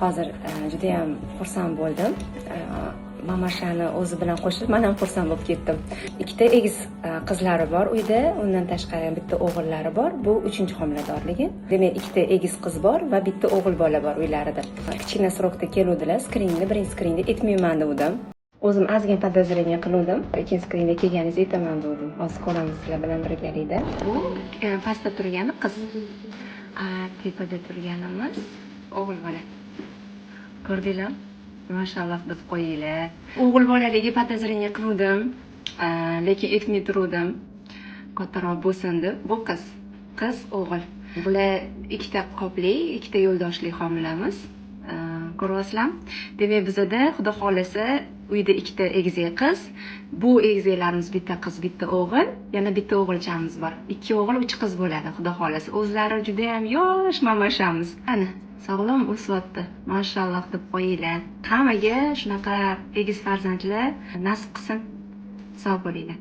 Hozir judayam xursand bo'ldim. Mamashani o'zi bilan qo'shilib, man ham xursand bo'lib ketdim. Ikkita egiz qizlari bor uyda, undan tashqari bitta o'g'illari bor. Bu uchinchi homiladorligi. Demak, ikkita egiz qiz bor va bitta o'g'il bola bor uylarida. Kichkina срок da keluvdilar, skriningda, birinchi skriningda aytmayman degandim. O'zim ozgina подозрение qiluvdim. Ikkinchi skriningda kelganingizni aytaman degandim. Hozir ko'ramiz sizlar bilan birgalikda. Bu pastda turgani qiz. Tepada turganimiz o'g'il bola. Ko'rdinglar? Mashalloh deb qo'yinglar. O'g'il bolaligi подозрение qiluvdim, lekin aytmay turuvdim. Kattaroq bo'lsin deb. Bu qiz. Qiz, o'g'il. Bular ikkita qopli, ikkita yo'ldoshli homilamiz. Ko'ryapsizlarmi? Demak, bizada, Xudo xohlasa, uyda ikkita egizak qiz. Bu egizaklarimiz bitta qiz, bitta o'g'il, yana bitta o'g'ilchamiz bor. Ikki o'g'il, uch qiz bo'ladi, Xudo xohlasa. O'zlari juda ham yosh mamashamiz. Ana, sog'lom o'syapti. Mashalloh deb qo'yinglar. Hammaga shunaqa egiz farzandlar nasib qilsin. Sog' bo'linglar.